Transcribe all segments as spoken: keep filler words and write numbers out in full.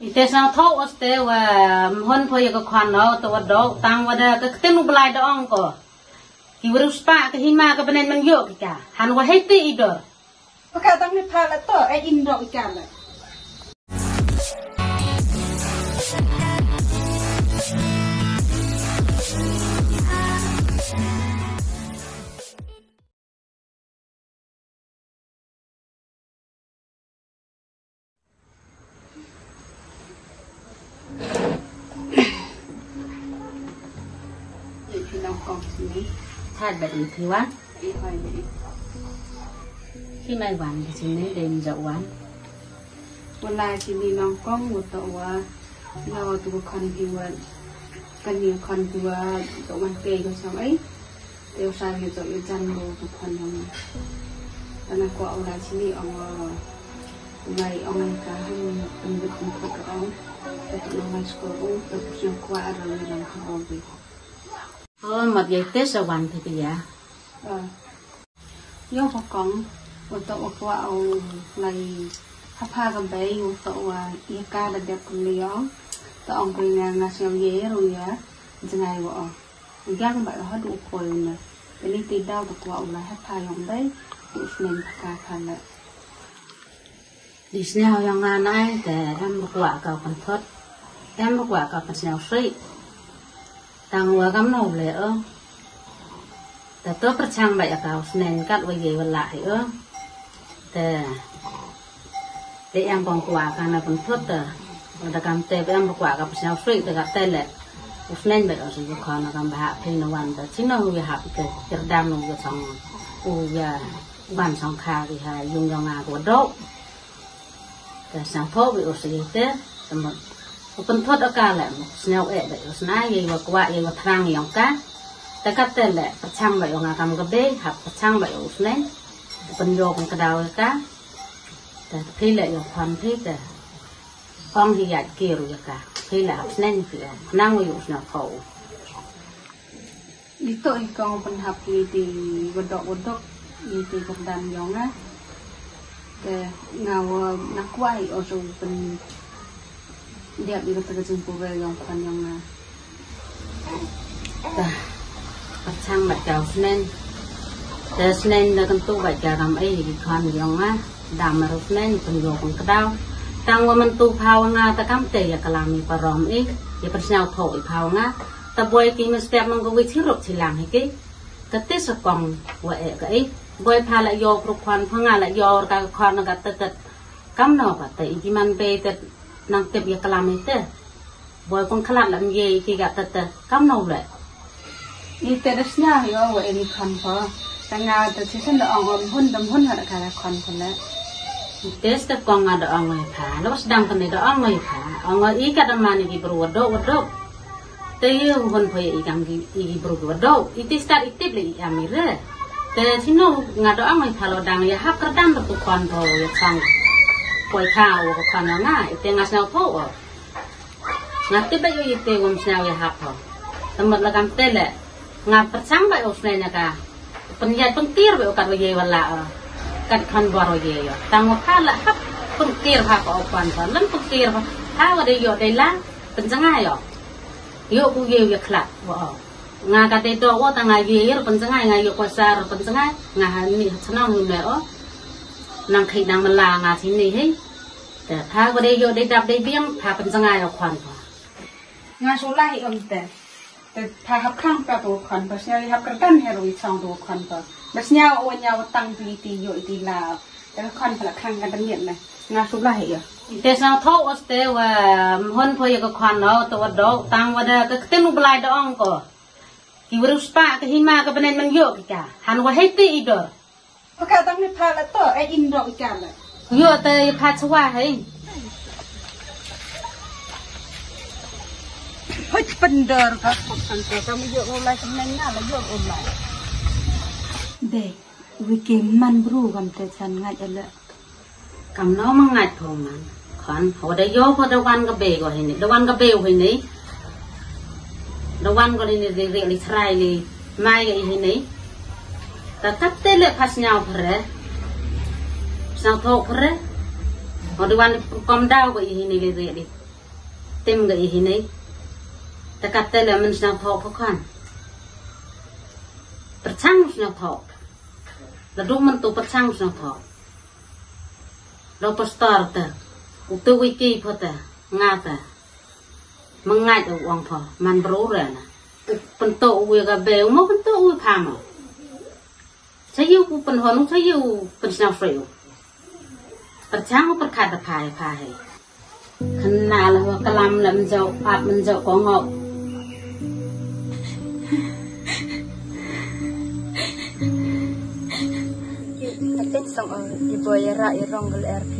Ite sngewthuh o ste wa mhun pho ya ka khon no to wa dok tang wa da ka ktien u Blai da ong ko. Ki wa riewspah ka hima ka bneng man yoh ki ka. Han wa hei ti i dor. Paka tang ni pha la to e in dok i ka la. Ïa phi nongkong sini. Thad bad ïa phi wan. Ïa hoi bad ïa. Phi mai wan ka sini dei mjak wan. Wala sini nongkong wa to wa. Ïa wa tu ka khon phi wa. Kan ïa khon phi wa to wan pei ko sang ai. Te u sa ïa to ïa jan lo tu khon ïa ma. Ana ko u la chini ong, u lai ong ka han pynbit pynbit ka ong. Te to nong lai skul u te ku sñiaw kwah ara ïa lang ha ong bi. Oh, mat ïa te sa wan te ïa. Ah. Ïa u bakong, u to u kwah u lai hapha ka bei, u to u ïa ka da dep kum le ong. To ong ku nga nga sñiaw ïa ru ïa jngai wa ong. Yang ba ha du u poi u na. Ini ti dau ba kwah u la ha pha yong bai. U snem ka pha la. Di sñiaw yong nga nai te em ba kwah ka pynthot. Em ba kwah ka pynsñiaw sui. Tang wa kam no le o. Te to pyrchang ba ya ka u snem kat wa ye wa la hi o. Te Te em pong kwah ka na pynthut te. Wa da kam te em kwah ka pynñiaw sui te ka te le. U snem ba u sui ko khon kam ba ha phi na wan te. Chino u ya hap te. Kirdam u ya song. U ya wan song kha ri ha yung yong nga ko do. Te sang pho bi u sui te. Te mo. U pynthut ka le mo. Sñiaw e ba u sna ye wa kwah ye wa thrang yong ka. Te ka te le. Pyrchang ba yong nga kam ka be. Hap pyrchang ba u snem. Pynyo pynkydaw ka. Te phi le ïa khwan phi te. Ong hi ïa ki ru ïa ka. Phi le hap sneng phi ong. Nang u yu sna pho. Li to i kong pynhap li ti wadok wadok li ti kyrdan yong nga. Te nga wa na kwai o su pyn Diap ïa kata ka jingpure yong khwan yong nga. Ta. Pyrchang bad ka u snen. Te snen da kyntu bad ka kam ei ki khwan yong nga. Dam mar u snen pynyo pynkydaw. Tang wa myntu phaw nga ta kam te ïa ka lam i parom i. Ïa pynsñiaw tho i phaw nga. Ta boi ki mynstep nong ka wi chirup chilang hi ki. Ka te sa kong wa e ka i. Boi pha la ïoh pru khwan pha nga la ïoh ka khwan ka tet tet. Kam no ka te i ki man pe tet. Nang tip ïa ka lam ite. Boi pang khalat lam ye ki ga tete kam no le. Ite da sñiaw ïa wa eni kham pha. Tanga te chisen da ong ong hun dam hun ha ka kham pha le. Ite ste kong nga da ong oi pha. Lo sdang kane da ong oi pha. Ong oi i ka da mani ki bru wado wado. Te ïa hun pha ïa i kam ki i bru wado. Ite start i tip le i am i re. Te sino nga da ong oi pha lo dang ïa hap kyrdan da pu khon pha ïa khang. Poi kha u ko khon nga ite nga sñiaw pha u. Nga tip ba ïoh ïa te wym sñiaw ïa hap ho. Te mut la kam te le. Nga pyrchang ba ïoh sñiaw ïa ka. Pynïaid pyntir ba ïoh kat wa ye wa la o. Kat khon bor wa ye ïoh. Tang wa pha la hap pyntir ha ka o khon khon. Lem pyntir ha. Ha wa dei ïoh dei la. Pynjngai ïoh. Ïoh ku ye ïa khlat wa o. Nga ka dei do wa ta nga ye ïa pynjngai nga ïoh ko sar pynjngai. Nga ha ni chnong ni me o. Nang khi nang mala nga sini hi. Te pha ko dei ïoh dei dap dei biang pha pynjngai ïa khwan pha. Nga shu lah i um te. Te pha hap khang pha to khwan pha sñiaw i hap kyrdan he ru i chong to khwan pha. Ba sñiaw o ñiaw tang ti ti ïoh i ti la. Te khwan pha la khang ka damiet ne. Nga shu lah i ïa. Te sñiaw tho os te wa mhon pha ïa ka khwan no to wa do tang wa da ka ktien u Blai da ong ko. Ki wa riewspah ka hima ka bneng man ïoh ki ka. Han wa hei ti i dor. Paka tang ni pha la to, e in dok i ka la. Ïoh te i pha chwa hei. Hoi pyndir ka, pyndir ka, mi ïoh u lai kyneng na, la ïoh u lai. De, wi ki man bru kam te chan ngat ala. Kam no ma ngat pho man. Khon, ho da ïoh pho da wan ka be ko hini, da wan ka be hini. Da wan ko hini ri ri li chrai li mai ka hini. Ka kat te le pha sñiaw phre. Sñiaw tho phre. Ho da wan kom daw ko hini li ri li. Tim ga i hi nei. Te kat te le men sna thok ko kan. Perchang sna thok. La duk men tu perchang sna thok. Lo pastor te. U tu wi ki pho te. Nga te. Mengat u ong pho. Man bro re na. U pento u ga be u mo pento u pha mo. Sa yu u pynhon u sa yu u pynsngew free u. Pyrchang u pyrkhat da phai phai. Khynnah la wa kalam la mynjau ap mynjau kongok. Atin song o i boy ra i rong gel R P.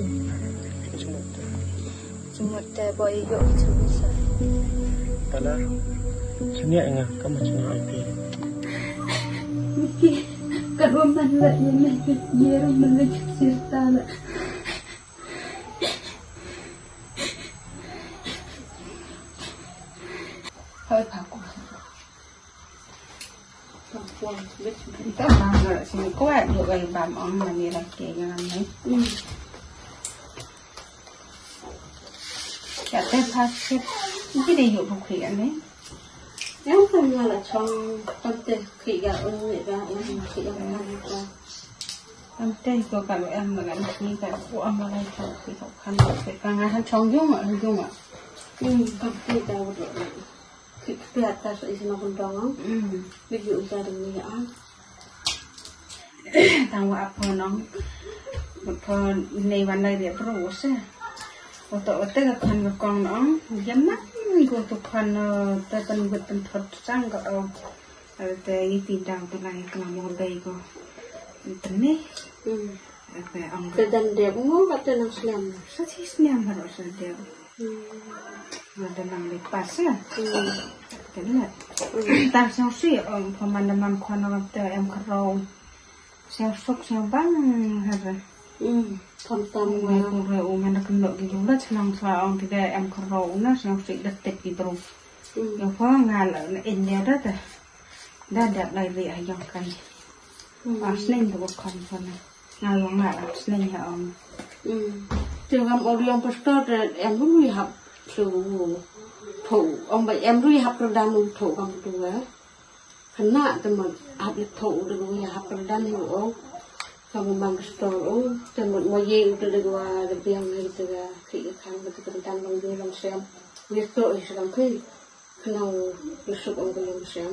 Jingmut te boy yo chumisa. Tala. Sini nga kama chuna api. Miki, ka roman la ye me ye roman la sirta la. Hoi pha ko. Pha ko bit bit ta ma ngara sini ko ai do gai bam ong mani la ke ngan ni. Ya te pha ke. Ni de yo bu ke ani. Em kan nga la chong kan te khi ga un ni ga em khi ga man ka. Kan te ko ka lo em la kan khi ka ko am la ka khi ko kan ko ka nga han chong yung a yung a. Hmm, kan te ka wo khi ka pia ta so isi ma kun dong. Hmm. Bi yu ta dong ni a. Tang wa ap nong. Mut pho nei wan lai de bro se. Oto ote ka khan ka kong nong. Yam na ko to khan te pan wit pan thot sang ka o. Te i ti dang te lai ka mo dei ko. Te ni. Hmm. Te ong ka dan de mo ka te nang snem. Sa chi snem ba ro sa de. Nga da nang leit pas ïa. Te ngat. Tang sngewsih ong pha man da man khwan ong te em kharong. Sngewsuk sngewbang ha. Kham tam nga. Ngai ku re u man da kynnoh ki jong da chnong sla ong te da em kharong na sngewsih da tip ki bru. Ïa pha nga la na in ïa da da. Da dap lai ri ayong kai. Asneng da kham sana. Nga long nga ap sneng ha ong. Hmm. Te ngam ong riang pastor te em ruh hap thlu. Tho ong ba em ruh hap perdan u tho kam tu eh. Kena te man hap le tho u de u hap perdan u ong. Kam man pastor u te man mo ye u te de wa de biang ne te ga khi kan ba te perdan long de long sem. Ye to i selam khi. Kena u suk ong ka long sem.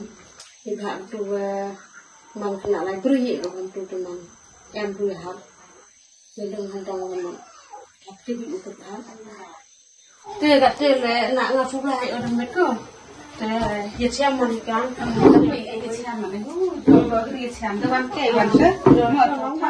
I ba tu eh man kena lai bru ye ong tu te man. Em ruh hap. Te ka te le na nga surai o dang ko. Te ye chiam man kan. Ye chiam man ko. Ye chiam te wan ke wan ke. Mo to ta.